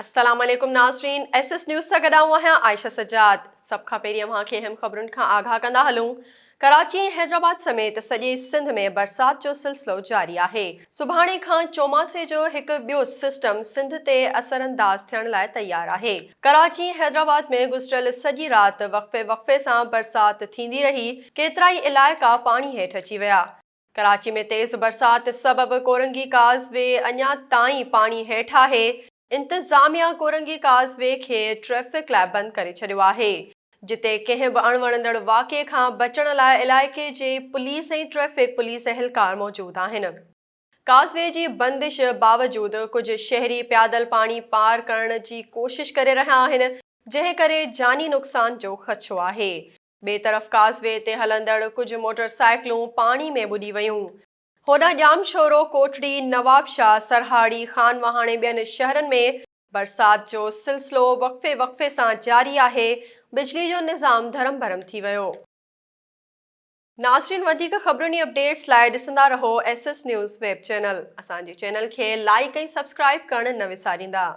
السلام عليڪم ناظرين ايس ايس نيوز سان گڏ آئون آهيان عائشه سجاد سڀ کان پهرين اوهان کي اهم خبرن کان آگاهه ڪندا هلون ڪراچي ۽ حيدرآباد سميت سڄي سنڌ ۾ برسات جو سلسلو جاري آهي سڀاڻي کان چوماسي جو هڪ ٻيو سسٽم سنڌ تي اثرانداز ٿيڻ لاء تيار آهي ڪراچي ۽ حيدرآباد ۾ گذريل سڄي رات وقفي وقفي سان برسات ٿيندي رهي ڪيترائي علائقا پاڻي هيٺ اچي ويا ڪراچي ۾ تيز برسات سبب ڪورنگي ڪاز وي اڃا تائين پاڻي هيٺ آهي، انتظاميا ڪورنگي ڪاز وي کي ٽريفڪ لاء بند ڪري ڇڏيو آهي، جتي ڪنهن به اڻوڻندڙ واقعي کان بچڻ لاء علائقي جي پوليس ۽ ٽريفڪ پوليس اهلڪار موجود آهن. ڪاز وي جي بندش باوجود ڪجهه شهري پيادل پاڻي پار ڪرڻ جي ڪوشش ڪري رهيا آهن، جنهن ڪري جاني نقصان جو خدشو آهي. ٻئي طرف ڪاز وي تي هلندڙ ڪجهه موٽر سائيڪلون پاڻي ۾ ٻڏي ويون. هوڏانهن ڄامشورو، ڪوٽڙي، نوابشاهه، سرهاڙي، خانواهاڻي ٻين شهرن ۾ برسات جو سلسلو وقفي وقفي سان جاري آهي، بجلي جو نظام ڌرم ڀرم ٿي ويو. ناظرين وڌيڪ خبرن ۽ اپڊيٽس لاء ڏسندا رهو S S news web channel اسان جي چينل کي لائيڪ ۽ سبسڪرائيب ڪرڻ نه وساريندا.